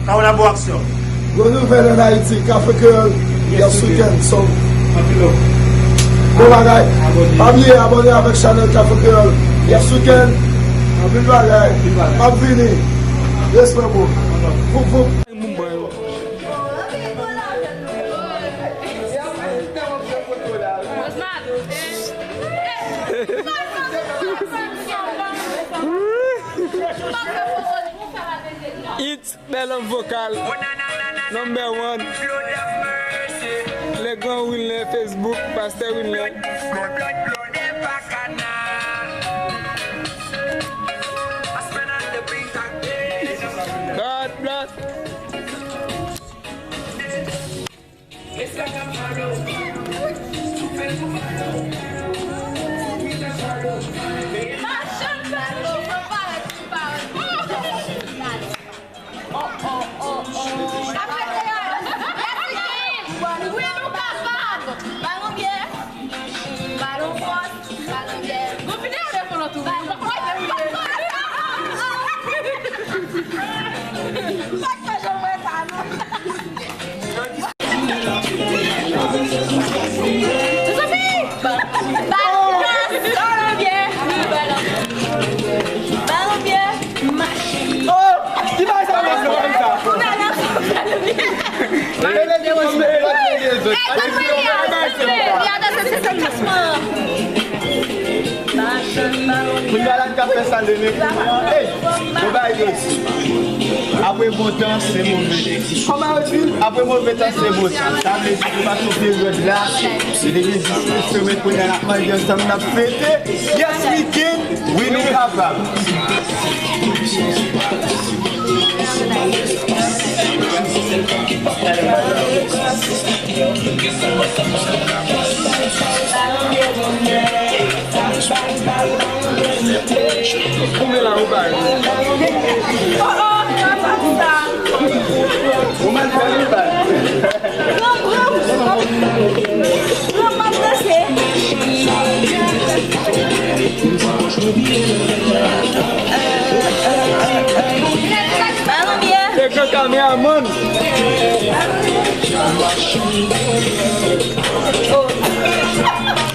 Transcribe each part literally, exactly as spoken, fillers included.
Kawona bon aksyon. Gwo nouvèl ann Ayiti, Kafé Kreyòl, yes, weekend, so. Anpil love. Bon bagay. Abòne. Pa bliye abòne avèk chanèl Kafé Kreyòl, yes, weekend. Anpil bagay. Anpil bagay. M ap vini. Respè, bro. Voup, voup. It's Bèl Nonm Vokal, number one. Le grand Wilner Facebook, Pasteur Wilner. God bless. Wi, nou kapab. Balon byè. Balon fòs. Balon byè. Gon videyo de fon nan tou. Balon fòs. Pa t fè janm wè sa, non. Balon byè. Balon byè. Balon byè. Oh! Ki bagay sa, bagay sa? Balon byè. Balon byè. Moun malad k ap fè sal de nek. Ey, bon bagay yo di. Apre bon tan, se move. Kòman yo di? Apre move tan, se bon tan. Sa vle di, nou pa sou peryòd la. Se depi dis semèn kounye a n ap manje ansanm, n ap fete. Yes, we can. Wi, nou kapab. Koumen la, ou bay. Oh, oh, papa, sa. Ou mal fè, ou bay. Pran, pran. Pran, m ap danse. Balon byè. Se gran kameramann.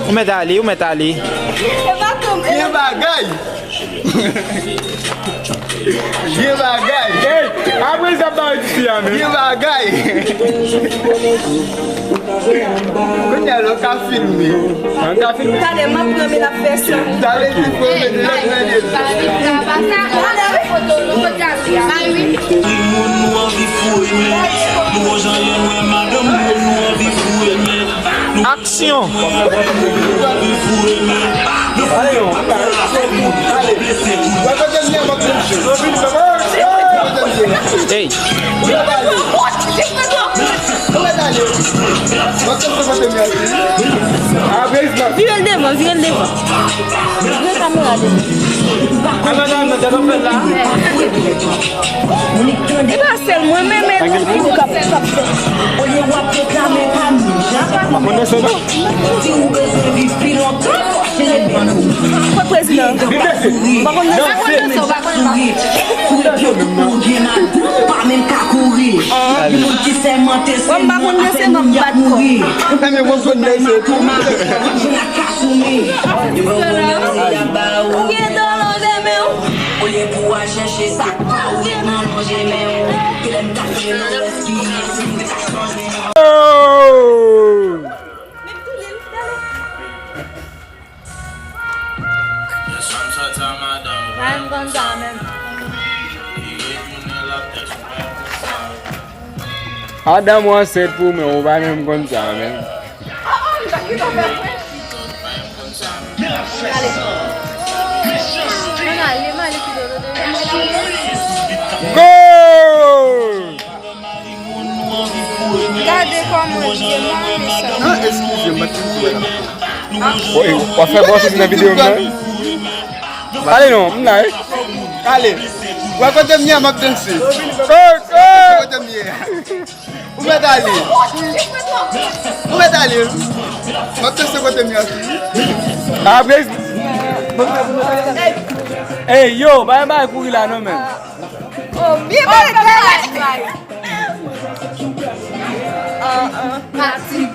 Ou mèt ale, ou mèt ale. Gen bagay. Gen bagay. Ey, apre sa pa di fi a, men. Gen bagay. Kounye a la, w ka filme. An ka filme. Talè, m ap pran, men l ap fè sa. Talè, di fò mete lòt nan lye. Timoun, nou anvi foure men. Nou wè jan yo wè madanm, nou anvi foure men. Aksyon! Ey! Vire l devan, vire l devan. Vire kamera devan. E pa sèl mwen menm, men tout moun k ap, k ap fè. Ou konn sa non? Fòk prezidan. M pa konn danse. M pa konn danse, m pa konn danse. Mwen m pa konn danse, m ap bat kò. Ou gen dan nan zèmen w. Ou gen dan nan zèmen w. Oh! Madanm ou ansent pou mwen, ou pa menm konn sa menm. Gade kòman l ye, mami sa. Ah, eskize m, m pa t fin wè l ankò. Woy, w ap fè bò soti nan videyo m nan? Ale non, m la wi. Ale. Wè kote m ye a, m ap danse. Kote m ye a. Ou mèt ale. Ou mèt ale. M ap danse kote m ye a tou. Apre. Ey, yo, pa bay kouri la non, men. Oh, byen, byen, byen.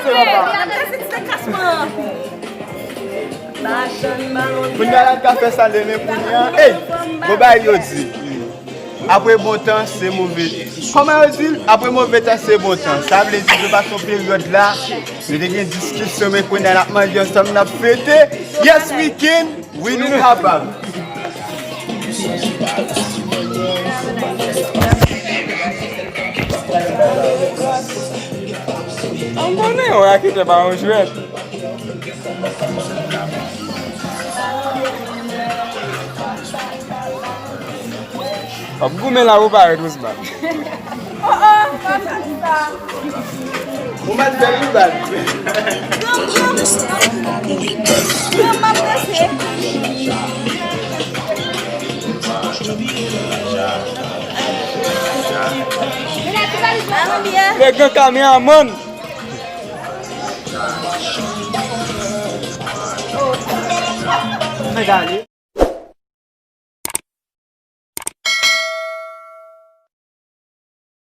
Kase papa. Kounye a la n ka fè sa demen kounye a. Ey, bon bagay yo di. Apre bon tan, se move. Kòman yo di l? Apre move tan, se bon tan. Sa vle di, nou pase yon peryòd la, nou te gen diskisyon, men kounye a n ap manje ansanm, n ap fete. Yes, we can. Wi, nou kapab. An konnen, yon raketè pa yon jwèt. W ap goumen la, ou parèt, Ousmane. Oh, oh, pa fè sa. Ou mèt fè yon bal. Granm, granm. Granm, m ap danse. Alon byen. Legan kameramann. Mwen gade.